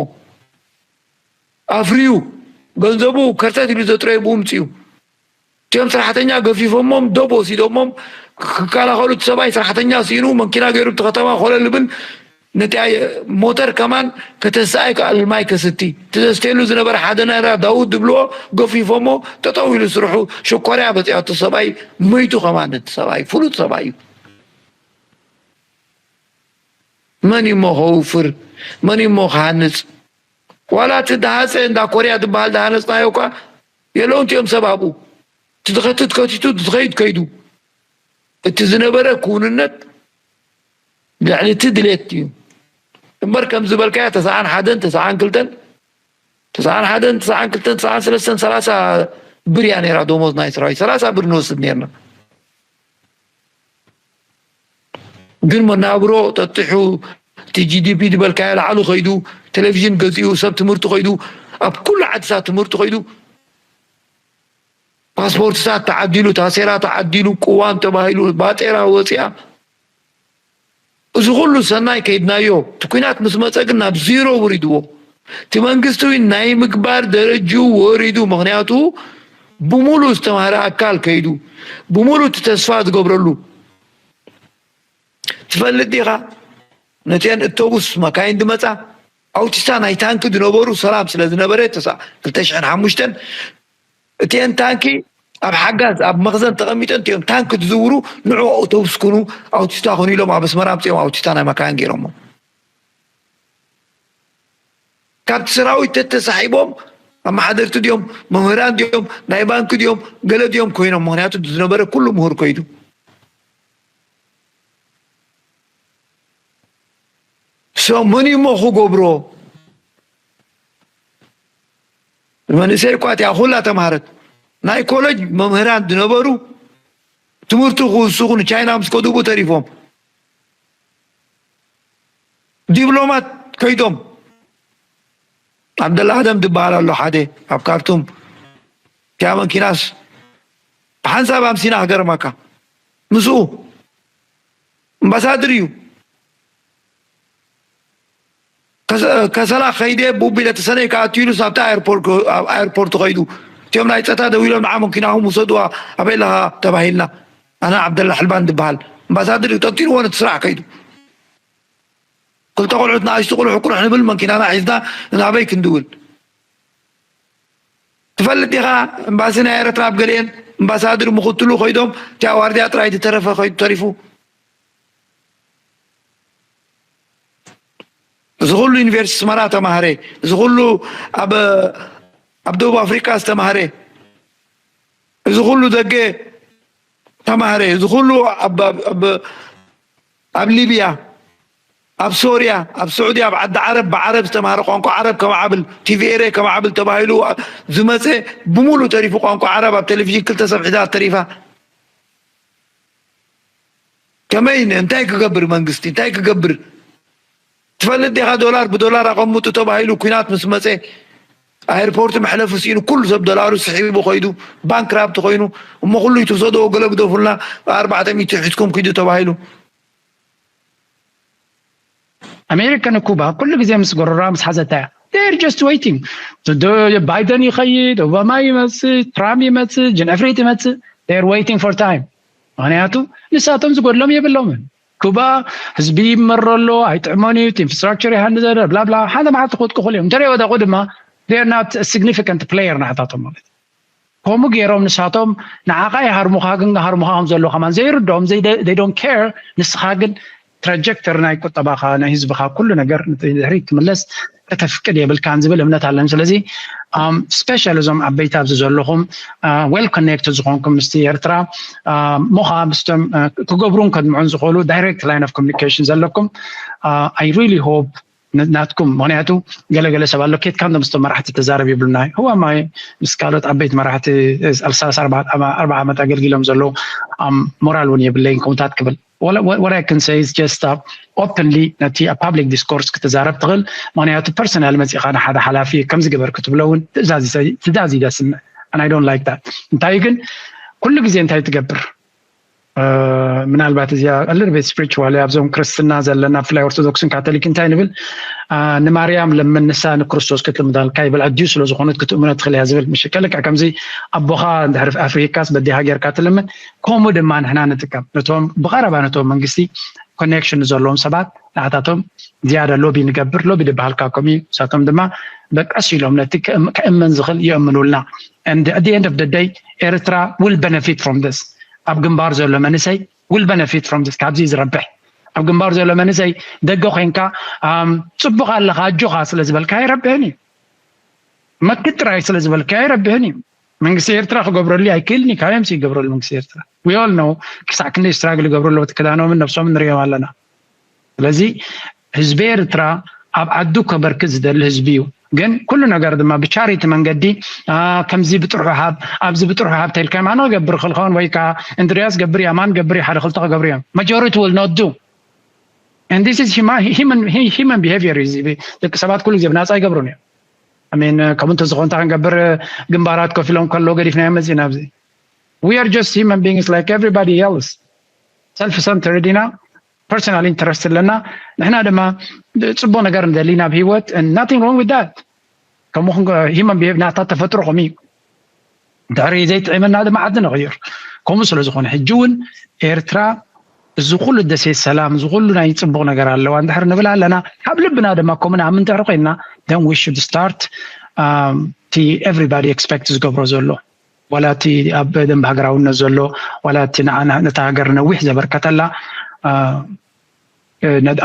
ኣፍርዩ። ገንዘቡ ከርተት ኢሉ ዘጥረየ ብኡ ምፅኡ። እቲኦም ሰራሕተኛ ገፊፎሞም ዶብ ወሲዶሞም ክከላኸሉ፣ እቲ ሰብኣይ ሰራሕተኛ ስኢኑ መንኪና ገይሩ እቲ ከተማ ኮለል ብል። ነቲ ኣየ- ሞተር ከማን ከተስኣ ይከኣል፣ ማይ ከስቲ። እቲ ዘስትየሉ ዝነበረ ሓደ ናይራ ዳውድ ዝብልዎ ገፊፎሞ ጠጠው ኢሉ ስርሑ። ሽኮርያ በፂዖ እቲ ሰብኣይ መይቱ ከማን። እቲ ሰብኣይ ፍሉጥ ሰብኣይ እዩ። መን እዩ እሞ ከውፍር? መን እዩ እሞ ክሃንፅ? ዋላ እቲ ደሃፀ እንዳ ኮርያ ዝበሃል ደሃነፅናዮ እኳ የለውን እቲኦም ሰብ ኣብኡ። እቲ ዝኸትት ከቲቱ፣ እቲ ዝኸይድ ከይዱ። እቲ ዝነበረ ክውንነት ልዕሊ እቲ ድሌት እዩ እምበር፣ ከም ዝበልካዮ ተስዓን ሓደን ተስዓን ክልተን ተስዓን ሓደን ተስዓን ክልተን ተስዓን ሰለስተን ሰላሳ ብር እያ ነይራ ደሞዝ ናይ ሰራዊት፣ ሰላሳ ብር ንወስድ ነይርና። ግን መናብሮ ጠጢሑ፣ እቲ ጂ ዲ ፒ ዝበልካዮ ላዕሉ ከይዱ፣ ቴሌቪዥን ገዚኡ፣ ሰብ ትምህርቱ ከይዱ፣ ኣብ ኩሉ ዓድታት ትምህርቱ ከይዱ፣ ፓስፖርትታት ተዓዲሉ፣ ታሴራ ተዓዲሉ፣ ቅዋም ተባሂሉ፣ ባጤራ ወፂኣ። እዚ ኩሉ ሰናይ ከይድናዮ፣ እቲ ኲናት ምስ መፀ ግን ናብ ዚሮ ውሪድዎ። እቲ መንግስቲ እውን ናይ ምግባር ደረጅኡ ወሪዱ። ምኽንያቱ ብሙሉእ ዝተምሃረ ኣካል ከይዱ፣ ብሙሉእ እቲ ተስፋ ዝገብረሉ። ትፈልጥ ዲኻ? ነተን እቶቡስ መካይን ድመፃ ኣውቲስታ ናይ ታንኪ ዝነበሩ ሰላም ስለ ዝነበረ ተሳ ክልተ ሽሕን ሓሙሽተን እቲአን ታንኪ ኣብ ሓጋዝ ኣብ መኽዘን ተቐሚጠን እቲኦም ታንኪ ዝዝውሩ ንዑ ኣውቶቡስ ኩኑ ኣውቲስታ ኩኑ ኢሎም ኣብ ኣስመራ ኣምፅኦም ኣውቲስታ ናይ መካይን ገይሮሞ። ካብቲ ሰራዊት ተተሳሒቦም ኣመሓደርቲ ድዮም፣ መምህራን ድዮም፣ ናይ ባንኪ ድዮም፣ ገለ ድዮም ኮይኖም። ምኽንያቱ ዝነበረ ኩሉ ምሁር ኮይዱ። ሶ መን እዩ እሞ ክገብሮ? መንእሰይ እኳ እቲኣ ኩላ ተምሃረት። ናይ ኮለጅ መምህራን ዝነበሩ ትምህርቱ ክውስኹ ንቻይና ምስ ከዱ ብኡ ተሪፎም። ዲፕሎማት ከይዶም። ዓብደላ ኣደም ዝበሃል ኣሎ ሓደ ኣብ ካርቱም። እቲኣ መኪናስ ብሓንሳብ ኣምሲና ክገርመካ። ምስኡ ኣምባሳድር እዩ። ከሰ- ከሰላ ከይደ ብቢለ ተሰነይ ክኣቱ ኢሉ ሳብታ ኣየርፖርት ከ- ኣብ ኣየርፖርት ከይዱ። እቲኦም ናይ ፀታ ደው ኢሎም ንዓ መኪናኹም ውሰድዋ ኣበይ ኣለኻ ተባሂልና። ኣነ ዓብደላ ሕልባን ዝበሃል ኣምባሳድር እዩ። ጠርጢርዎ ነቲ ስራሕ ከይዱ። ክልተ ቆልዑት ንኣሽቱ ቆልዑ ቁርሕ ንብል መንኪናና ሒዝና ናበይ ክንድውል? ትፈልጥ ዲኻ? እምባሲ ናይ ኤረትራ ኣብ ገሊኤን እምባሳድር ምኽትሉ ከይዶም እቲኣ ዋርድያ ጥራይ ዝተረፈ ከይዱ ተሪፉ። እዚ ኩሉ ዩኒቨርሲቲ ኣስመራ ተማህረ፣ እዚ ኩሉ ኣብ ኣብ ደቡብ ኣፍሪቃ ዝተማህረ፣ እዚ ኩሉ ደገ ተማህረ፣ እዚ ኩሉ ኣብ ኣብ- ኣብ- ኣብ ሊብያ፣ ኣብ ሶርያ፣ ኣብ ስዑዲ፣ ኣብ ዓዲ ዓረብ ብዓረብ ዝተማህረ ቋንቋ ዓረብ ከማዕብል ቲቪ ኤረ ከማዕብል ተባሂሉ ዝመፀ ብሙሉእ ተሪፉ ቋንቋ ዓረብ ኣብ ቴሌቪዥን ክልተ ሰብ ሒዛ ተሪፋ። ከመይ ን- እንታይ ክገብር መንግስቲ እንታይ ክገብር? ትፈልጥ ዲኻ ዶላር ብዶላር ኣቐምጡ ተባሂሉ ኩናት ምስ መፀ ኣየርፖርት መሕለፊ ስኢኑ ኩሉ ሰብ ዶላሩ ስሒቡ ከይዱ ባንክራፕት ኮይኑ እሞ ኩሉ ይትውሰዶ ገለ ግደፉልና ኣርባዕተ ሚእቲ ሒዝኩም ኪዱ ተባሂሉ። ኣሜሪካ ንኩባ ኩሉ ግዜ ምስ ጎረራ ምስ ሓዘታ እያ። They're just waiting። ባይደን ይኸይድ፣ ኦባማ ይመፅእ፣ ትራምፕ ይመፅእ፣ ጅንዕፍሪት ይመፅእ። They're waiting for time። ምክንያቱ ንሳቶም ዝጎድሎም የብሎምን። ኩባ ህዝቢ ይመሮ ኣሎ፣ ኣይጥዕሞን እዩ፣ ኢንፍራስትራክቸር ይሃንዘ ብላብላ ሓደ መዓልቲ ክወድቁ ክእሉ እዮም። እንተደይ ወደቁ ድማ they're not significant player ናዕታቶም ማለት እዩ። ከምኡ ገይሮም ንሳቶም ንዓኻ ይሃርሙኻ ግን ሃርሙኻ ከም ዘሎ ከማን ዘይርድኦም they don't care። ንስኻ ግን ትራጀክተሪ ናይ ቁጠባኻ ናይ ህዝብኻ ኩሉ ነገር ድሕሪት ክምለስ ከተፍቅድ የብልካን ዝብል እምነት ኣለኒ። ስለዚ ስፔሻል እዞም ዓበይቲ ኣብዚ ዘለኹም ዌል ኮኔክትድ ዝኾንኩም ምስቲ ኤርትራ ሞኻ ምስቶም ክገብሩን ከድምዑን ዝኽእሉ ዳይሬክት ላይን ኦፍ ኮሚኒኬሽን ዘለኩም I really hope ናትኩም ምክንያቱ ገለገለ ሰብ ኣሎ ኬትካ እንዶ ምስቶም መራሕቲ ተዛረብ ይብሉና ህዋማይ ምስ ካልኦት ዓበይቲ መራሕቲ ሰላሳ ኣርባዓ ዓመት ኣገልጊሎም ዘለዉ ሞራል እውን የብለይን ከምታት ክብል what I can say is just uh, openly ነቲ ኣብ public discourse ክትዛረብ ትኽእል። ምክንያቱ personal መፂኻ ንሓደ ሓላፊ ከምዚ ግበር ክትብሎ እውን ትእዛዝ ይሰ- ትእዛዝ ይደስምዕ and I don't like that። እንታይ ግን ኩሉ ግዜ እንታይ ትገብር? ምናልባት እዚኣ a little bit spiritual ኣብዞም ክርስትና ዘለና ብፍላይ ኦርቶዶክስን ካቶሊክ እንታይ ንብል? ንማርያም ለምን ንሳ ንክርስቶስ ክትልምዳልካ ይብል ኣድዩ ስለ ዝኾነት ክትእምኖ ትኽእል እያ ዝብል ምሽ ከልክዕ ከምዚ ኣቦኻ እንድሕር ኣፍሪካስ በዲኻ ጌርካ ትልምን። ከምኡ ድማ ንሕና ንጥቀም ነቶም ብቐረባ ነቶም መንግስቲ ኮኔክሽን ዘለዎም ሰባት ንዓታቶም ዝያዳ ሎቢ ንገብር። ሎቢ ዝበሃልካ ከምኡ እዩ። ንሳቶም ድማ በቀስ ኢሎም ነቲ ክእመን ዝኽእል ይእምኑልና። And at the end of the day ኤርትራ will benefit from this። ኣብ ግንባር ዘሎ መንእሰይ will benefit from this። ካብዚ ዝረብሕ ኣብ ግንባር ዘሎ መንእሰይ ደገ ኮይንካ ጽቡቕ ኣለኻ ኣጆኻ ስለ ዝበልካ ኣይረብሕን እዩ። መክት ጥራይ ስለ ዝበልካ ኣይረብሕን እዩ። መንግስቲ ኤርትራ ክገብረሉ ኣይክእልን እዩ። ካበይ ኣምፂኡ ይገብረሉ መንግስቲ ኤርትራ? We all know ክሳዕ ክንደይ ስትራግል ይገብሩ ኣለዉ። እቲ ክዳኖምን ነብሶምን ንሪኦም ኣለና። ስለዚ ህዝቢ ኤርትራ ኣብ ዓዱ ከበርክት ዝደሊ ህዝቢ እዩ። ግን ኩሉ ነገር ድማ ብቻሪቲ መንገዲ ከምዚ ብጥርሑ ሃብ ኣብዚ ብጥርሑ ሃብ ተልካ ኣነ ክገብር ክልኸውን ወይ ከዓ እንድርያስ ገብር ኣማን ገብር ሓደ ክልተ ክገብሩ እዮም። Majority will not do and this is human behavior። ደቂ ሰባት ኩሉ ግዜ ብናፃ ይገብሩን እዮም። I mean ከምኡ እንተዝኾን እንታይ ክንገብር? ግንባራት ኮፍ ኢሎም ከለዉ ገዲፍናዮም መፂና ኣብዚ። We are just human beings like everybody else። Self centered ኢና። Personal interest ኣለና። ንሕና ድማ ፅቡቅ ነገር ንደሊ ናብ ሂወት። Nothing wrong with that። ከምኡ human behavior ናታ ተፈጥሮ ከምኡ እዩ። ድሕሪ ዘይጥዕመና ድማ ዓዲ ንቕይር። ከምኡ ስለ ዝኾነ ሕጂ እውን ኤርትራ እዚ ኩሉ ደሴት ሰላም እዚ ኩሉ ናይ ፅቡቅ ነገር ኣለዋ እንድሕር ንብል ኣለና። ካብ ልብና ድማ ከምኡ ንኣምን እንድሕር ኮይንና then we should start እቲ everybody expect ዝገብሮ ዘሎ ዋላ እቲ ኣብ ደንብ ሃገራውነት ዘሎ ዋላ እቲ ንዓና ነታ ሃገር ነዊሕ ዘበርከተላ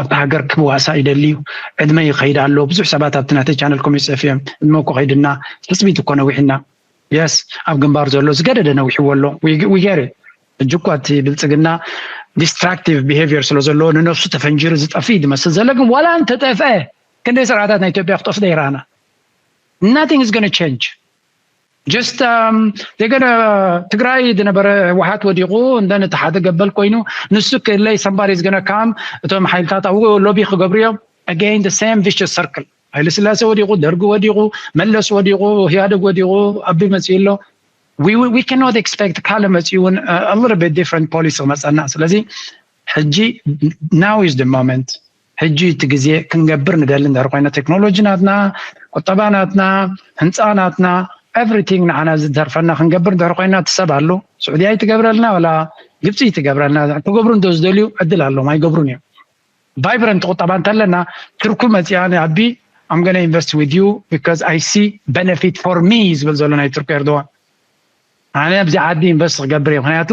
ኣብታ ሃገር ክዋሳእ ይደሊ እዩ። ዕድመ ይኸይድ ኣሎ። ብዙሕ ሰባት ኣብቲ ናተይ ቻነል ኮሜንት ፅሒፎም እዮም። ዕድመ እኮ ከይድና ትፅቢት እኮ ነዊሕና። Yes ኣብ ግንባር ዘሎ ዝገደደ ነዊሕዎ ኣሎ። We get it። ሕጂ እኳ እቲ ብልፅግና destructive behavior ስለ ዘለዎ ንነብሱ ተፈንጂሩ ዝጠፍእ እዩ ዝመስል ዘሎ። ግን ዋላ እንተጠፍአ ክንደይ ስርዓታት ናይ ኢትዮጵያ ክጠፍኡ ይረኣና። Nothing is gonna change። Just um, they're gonna ትግራይ ዝነበረ ህወሓት ወዲቑ እንደን እቲ ሓደ ገበል ኮይኑ ንሱ ክእለይ somebody is gonna come እቶም ሓይልታት ኣብኡ ሎቢ ክገብሩ እዮም። Again the same vicious circle። ሃይለ ስላሴ ወዲቑ፣ ደርጊ ወዲቑ፣ መለስ ወዲቑ፣ ኢህኣደግ ወዲቑ፣ ኣቢ መፂኡ ኣሎ። We cannot expect ካልእ መፂኡ እውን a little bit different policy ክመፀና። ስለዚ ሕጂ now is the moment። ሕጂ እቲ ግዜ ክንገብር ንደሊ እንድሕር ኮይና ቴክኖሎጂ ናትና፣ ቁጠባ ናትና፣ ህንፃ ናትና፣ everything ንዓና ዝተርፈና ክንገብር እንድሕር ኮይና እቲ ሰብ ኣሎ። ስዑድያ ይትገብረልና ወላ ግብፂ ይትገብረልና። ክገብሩ እንተ ዝደልዩ ዕድል ኣለዎም ኣይገብሩን እዮም። Vibrant ቁጠባ እንተለና ቱርኩ መፂኣ ንኣቢ I'm gonna invest with you because I see benefit for me ዝብል ዘሎ ናይ ቱርኩ ኤርዶዋን። ኣነ ኣብዚ ዓዲ ኢንቨስት ክገብር እየ ምክንያቱ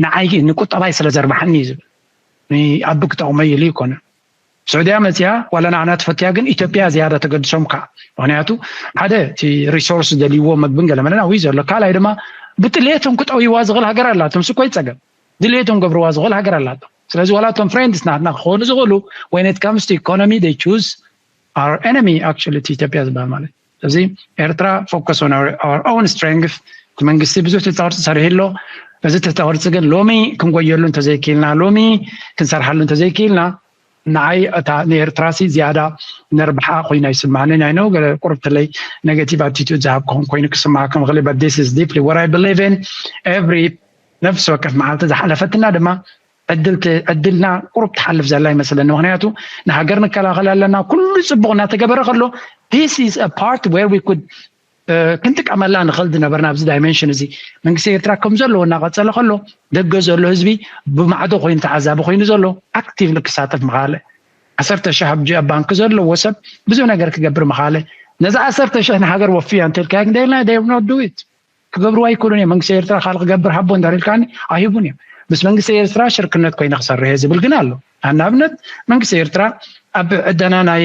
ንዓይ ንቁጠባይ ስለ ዘርባሓኒ እዩ ዝብል። ንኣቢ ክጠቕመ ኢሉ ይኮነ። ስዑድያ መፂኣ ዋላ ንዓና ትፈትያ ግን ኢትዮጵያ ዝያዳ ተገድሶም ከዓ ምክንያቱ ሓደ እቲ ሪሶርስ ደልይዎ መግብን ገለመለን ኣብዩ ዘሎ ካልኣይ ድማ ብጥልየቶም ክጠውይዋ ዝኽእል ሃገር ኣላቶም ስኮ ይፀገም ድልየቶም ገብርዋ ዝኽእል ሃገር ኣላቶም። ስለዚ ዋላ እቶም ፍሬንድስ ናትና ክኾኑ ዝኽእሉ when it comes to economy they choose our enemy actually እቲ ኢትዮጵያ ዝበሃል ማለት እዚ ኤርትራ focus on our own strength። እቲ መንግስቲ ብዙሕ ትሕተ ቅርፂ ሰሪሑ ኣሎ። እዚ ትሕተ ቅርፂ ግን ሎሚ ክንጎየሉ እንተዘይክኢልና ሎሚ ክንሰርሓሉ እንተዘይክኢልና ንዓይ እታ ንኤርትራ ሲ ዝያዳ ነርብሓ ኮይና ይስማዓኒ ናይ ነው ገለ ቁርብትለይ negative attitude ዝሃብ ክኾን ኮይኑ ክስማዓ ከም ኽእል but this is deeply what I believe in። Every ነፍሲ ወከፍ መዓልቲ ዝሓለፈትና ድማ ዕድልና ቁሩብ ትሓልፍ ዘላ ይመስለኒ። ምክንያቱ ንሃገር ንከላኸል ኣለና። ኩሉ ፅቡቕ እናተገበረ ከሎ this is a part where we could ክንጥቀመላ ንኽእል ዝነበርና ኣብዚ ዳይሜንሽን እዚ መንግስቲ ኤርትራ ከም ዘለዎ እናቐፀለ ከሎ ደገ ዘሎ ህዝቢ ብማዕዶ ኮይኑ ተዓዛቢ ኮይኑ ዘሎ ኣክቲቭሊ ክሳተፍ ምኻለ ዓሰርተ ሺሕ ኣብ ባንክ ዘለዎ ሰብ ብዙሕ ነገር ክገብር ምኻለ ነዚ ዓሰርተ ሺሕ ንሃገር ወፍያ እንተልካያ ክንደይልና they will not do it። ክገብርዎ ኣይክእሉን እዮም። መንግስቲ ኤርትራ ካልእ ክገብር ሃቦ እንድሕር ኢልካኒ ኣይህቡን እዮም። ምስ መንግስቲ ኤርትራ ሽርክነት ኮይነ ክሰርሕ እየ ዝብል ግን ኣሎ። ንኣብነት መንግስቲ ኤርትራ ኣብ ዕደና ናይ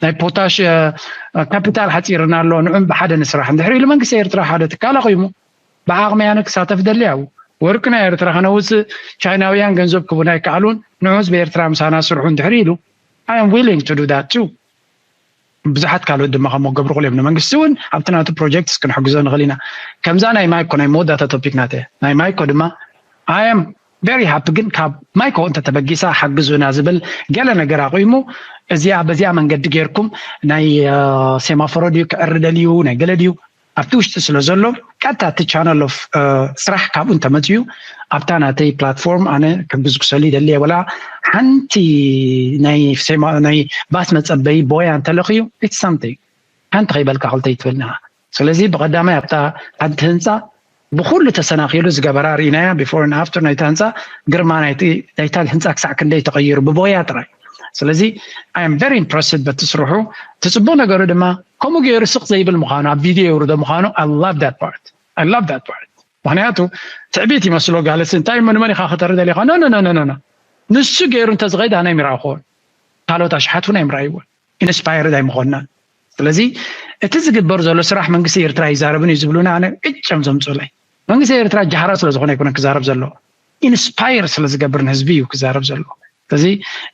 ናይ ፖታሽ ካፒታል ሓፂርና ኣሎ ንዑም ብሓደ ንስራሕ እንድሕር ኢሉ መንግስቲ ኤርትራ ሓደ ትካል ኣቑሙ ብዓቕሚ ኣነ ክሳተፍ ደሊ ያው ወርቂ ናይ ኤርትራ ከነውፅእ ቻይናውያን ገንዘብ ክቡና ኣይከኣሉን ንዑ ህዝቢ ኤርትራ ምሳና ስርሑ እንድሕር ኢሉ I am willing to do that too። ብዙሓት ካልኦት ድማ ከም ገብሩ ክልኦም ንመንግስቲ እውን ኣብቲ ናቱ ፕሮጀክት ክንሕግዞ ንኽእል ኢና። ከምዛ ናይ ማይኮ ናይ መወዳእታ ቶፒክ ናተ ናይ ማይኮ ድማ I am very happy ግን ካብ ማይኮ እንተተበጊሳ ሓግዙና ዝብል ገለ ነገር ኣቑሙ፣ እዚኣ በዚኣ መንገዲ ጌርኩም ናይ ሴማፎሮ ድዩ ክዕሪ ደልዩ ናይ ገለ ድዩ ኣብቲ ውሽጢ ስለ ዘሎ ቀጥታ እቲ channel of ስራሕ ካብኡ እንተመፅዩ ኣብታ ናተይ platform ኣነ ክብዝኩሰሉ ይደሊ የበላ ሓንቲ ናይ ናይ ባስ መፀበይ ቦያ እንተለኽዩ it's something ሓንቲ ከይበልካ ክልተ ይትብልና። ስለዚ ብቐዳማይ ኣብታ ሓንቲ ህንፃ ብኩሉ ተሰናኺሉ ዝገበራ ርኢናያ before and after ናይታ ህንፃ ግርማ ናይቲ ናይታ ህንፃ ክሳዕ ክንደይ ተቐይሩ ብቦያ ጥራይ። ስለዚ I am very impressed በቲ ስርሑ። እቲ ፅቡቕ ነገሩ ድማ ከምኡ ገይሩ ስቕ ዘይብል ምዃኑ ኣብ ቪድዮ የውርዶ ምዃኑ I love that part I love that part። ምክንያቱ ትዕቢት ይመስሎ ጋልሲ እንታይ መን መን ኢኻ ከተርኢ ደሊኻ no no no no no ንሱ ገይሩ እንተዝኸይድ ኣነ ኣይምረኣኹዎን ካልኦት ኣሽሓት እውን ኣይምረኣይዎን inspired ኣይምኾንናን። ስለዚ እቲ ዝግበር ዘሎ ስራሕ መንግስቲ ኤርትራ ይዛረብን እዩ ዝብሉና ኣነ ዕጨም ዘምፁለይ መንግስቲ ኤርትራ ጃህራ ስለ ዝኾነ ኣይኮነን ክዛረብ ዘለዎ inspire ስለ ዝገብር ንህዝቢ እዩ ክዛረብ ዘለዎ። ስለዚ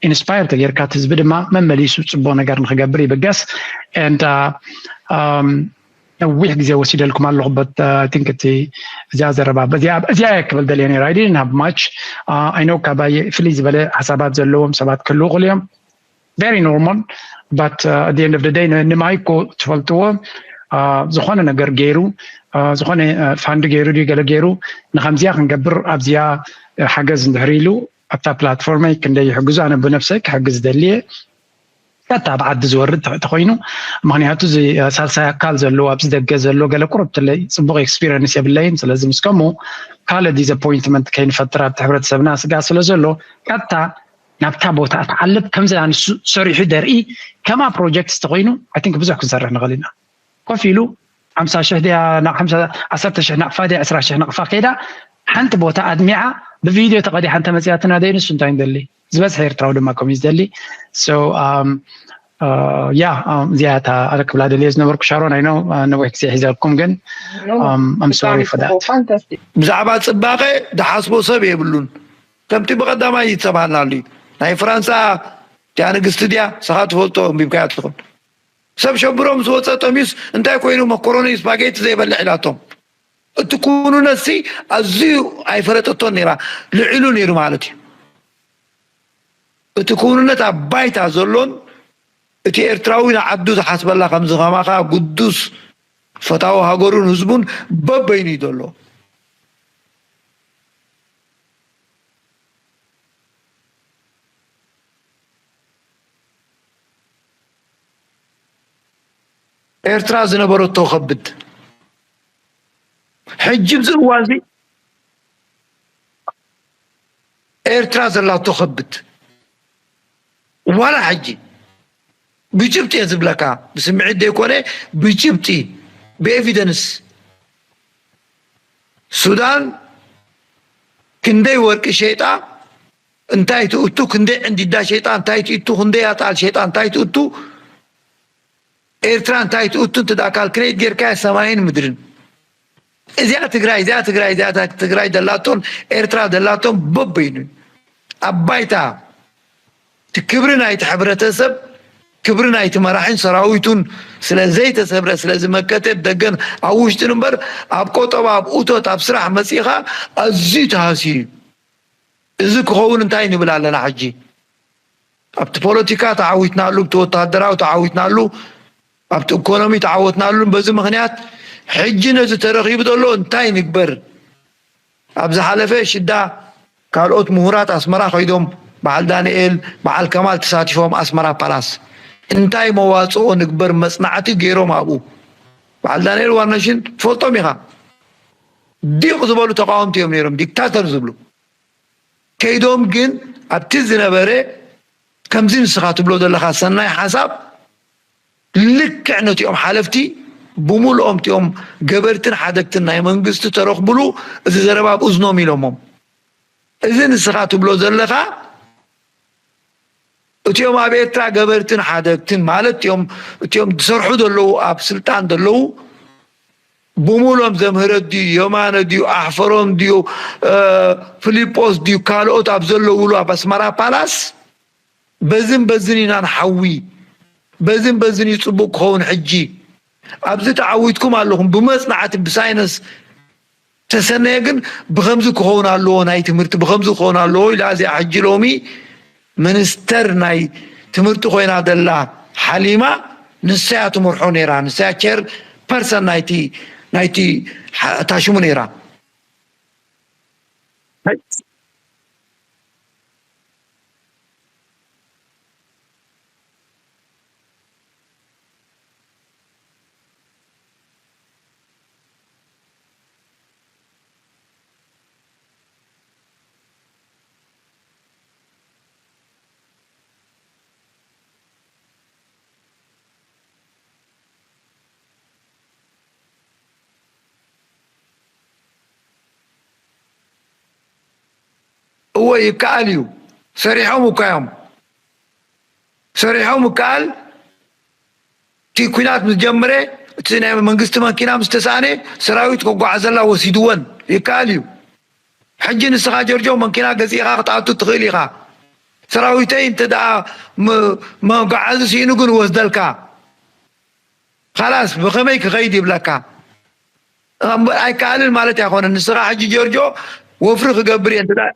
inspire ተጌርካ እቲ ህዝቢ ድማ መመሊሱ ፅቡቕ ነገር ንክገብር ይብገስ and ነዊሕ ግዜ ወሲደልኩም ኣለኹ but I think እቲ እዚኣ ዘረባ እዚኣ እየ ክብል ደልየ ነይረ I didn't have much I know ካባየ ፍልይ ዝበለ ሓሳባት ዘለዎም ሰባት ክህልዉ ክእሉ እዮም very normal but at the end of the day ንማይኮ ትፈልጥዎ ዝኾነ ነገር ገይሩ ዝኾነ fund ገይሩ ድዩ ገለ ገይሩ ንከምዚኣ ክንገብር ኣብዚኣ ሓገዝ እንድሕር ኢሉ ኣብታ platform ይ ክንደይ ይሕግዙ ኣነ ብነብሰይ ክሕግዝ ደልየ ቀጥታ ኣብ ዓዲ ዝወርድ ተኾይኑ ምክንያቱ እዚ ሳልሳይ ኣካል ዘለዎ ኣብዚ ደገ ዘሎ ገለ ቁርብትለይ ፅቡቅ experience የብለይን ስለዚ ምስ ከምኡ ካልእ disappointment ከይንፈጥር ኣብቲ ሕብረተሰብና ስጋ ስለ ዘሎ ቀጥታ ናብታ ቦታ ትዓልብ ከምዚ ኣንሱ ሰሪሑ ደርኢ ከማ project ተኮይኑ I think ብዙሕ ክንሰርሕ ንኽእል ኢና ኮፍ ኢሉ ሓምሳ ሽሕ ድያ ዓሰርተ ሽሕ ናቕፋ ድያ ዕስራ ሽሕ ናቕፋ ከይዳ ሓንቲ ቦታ ኣድሚዓ ብቪድዮ ተቐዲሓ እንተመፅያትና ደይ ንሱ እንታይ ንደሊ ዝበዝሐ ኤርትራዊ ድማ ከምኡ ዝደሊ so yeah እዚኣ እታ ኣነ ክብላ ደልየ ዝነበርኩ ሻሮን ኣይኖ ነዊሕ ግዜ ሒዘልኩም ግን I'm sorry for that ብዛዕባ ፅባቐ ዝሓስቦ ሰብ የብሉን ከምቲ ብቐዳማይ ዝተባሃልናሉ እዩ ናይ ፍራንሳ እቲኣ ንግስቲ ድያ ንስኻ ትፈልጦ ኣንቢብካያ ትኾን ሰብ ሸብሮም ዝወፀ ጠሚዩስ እንታይ ኮይኑ መኮሮኒ ስፓጌቲ ዘይበልዕ ኢላቶም እቲ ኩኑነትሲ ኣዝዩ ኣይፈለጠቶን ነይራ ልዒሉ ነይሩ ማለት እዩ እቲ ኩኑነት ኣብ ባይታ ዘሎን እቲ ኤርትራዊ ንዓዱ ዝሓስበላ ከምዚ ከማኻ ግዱስ ፈታዊ ሃገሩን ህዝቡን በበይኑ እዩ ዘሎ ኤርትራ ዝነበረቶ ከብድ ሕጂ ኣብዚ እዋን እዚ ኤርትራ ዘላቶ ከብድ ዋላ ሕጂ ብጭብጢ እየ ዝብለካ ብስምዒት ዘይኮነ ብጭብጢ ብኤቪደንስ ሱዳን ክንደይ ወርቂ ሸይጣ እንታይ ትእቱ ክንደይ ዕንዲዳ ሸይጣን እንታይ ትእቱ ክንደይ ኣጣል ሸይጣን እንታይ ትእቱ ኤርትራ እንታይ ትእቱ እንተ ካልክሌት ጌርካ ሰማይን ምድርን እዚኣ ትግራይ እዚኣ ትግራይ እዚኣ ትግራይ ደላቶን ኤርትራ ደላቶን በበይኑ ኣብ ባይታ እቲ ክብሪ ናይቲ ሕብረተሰብ ክብሪ ናይቲ መራሒን ሰራዊቱን ስለ ዘይተሰብረ ስለ ዝመከተ ደገን ኣብ ውሽጥን እምበር ኣብ ቆጠባ ኣብ እቶት ኣብ ስራሕ መፂኻ ኣዝዩ ተሃስዩ እዩ እዚ ክኸውን እንታይ ንብል ኣለና ሕጂ ኣብቲ ፖለቲካ ተዓዊትናሉ ብቲ ወታደራዊ ተዓዊትናሉ ኣብቲ ኢኮኖሚ ተዓወትናሉን በዚ ምክንያት ሕጂ ነዚ ተረኺቡ ዘሎ እንታይ ንግበር ኣብ ዝሓለፈ ሽዳ ካልኦት ምሁራት ኣስመራ ከይዶም በዓል ዳንኤል በዓል ከማል ተሳቲፎም ኣስመራ ፓላስ እንታይ መዋፅኦ ንግበር መፅናዕቲ ገይሮም ኣብኡ በዓል ዳንኤል ዋርነሽን ትፈልጦም ኢኻ ዲቕ ዝበሉ ተቃወምቲ እዮም ነይሮም ዲክታተር ዝብሉ ከይዶም ግን ኣብቲ ዝነበረ ከምዚ ንስኻ ትብሎ ዘለኻ ሰናይ ሓሳብ ልክዕ ነቲኦም ሓለፍቲ ብምልኦም እቲኦም ገበርትን ሓደግትን ናይ መንግስቲ ተረኽብሉ እዚ ዘረባ ኣብ እዝኖም ኢሎሞም እዚ ንስኻ ትብሎ ዘለኻ እቲኦም ኣብ ኤርትራ ገበርትን ሓደግትን ማለት እቲኦም እቲኦም ዝሰርሑ ዘለዉ ኣብ ስልጣን ዘለዉ ብሙሎም ዘምህረት ድዩ የማነ ድዩ ኣሕፈሮም ድዩ ፍሊጶስ ድዩ ካልኦት ኣብ ዘለውሉ ኣብ ኣስመራ ፓላስ በዝን በዝን ኢና ንሓዊ በዝን በዝን እዩ ፅቡቅ ክኸውን ሕጂ ኣብዚ ተዓዊትኩም ኣለኹም ብመፅናዕቲ ብሳይነስ ተሰነየ ግን ብኸምዚ ክኸውን ኣለዎ፣ ናይ ትምህርቲ ብኸምዚ ክኸውን ኣለዎ ኢላ፣ እዚኣ ሕጂ ሎሚ ሚኒስተር ናይ ትምህርቲ ኮይና ዘላ ሓሊማ፣ ንሳያ ትመርሖ ነይራ፣ ንሳያ ቸር ፐርሰን ናይቲ ናይቲ ሓ- ታሽሙ ነይራ። እወ ይከኣል እዩ። ሰሪሖም እኳ እዮም። ሰሪሖም ይከኣል። እቲ ኲናት ምስ ጀመረ፣ እቲ ናይ መንግስቲ መኪና ምስ ተሳእነ፣ ሰራዊት ከጓዓዘላ ወሲድወን። ይከኣል እዩ። ሕጂ ንስኻ ጀርጆ መኪና ገዚእኻ ክትኣቱ ትኽእል ኢኻ። ሰራዊተይ እንተ ደኣ ም- መጓዓዚ ስኢኑ ግን ወስደልካ። ካላስ ብኸመይ ክኸይድ ይብለካ። እምበር ኣይከኣልን ማለት ኣይኮነን። ንስኻ ሕጂ ጀርጆ ወፍሪ ክገብር እየ እንተ ደኣ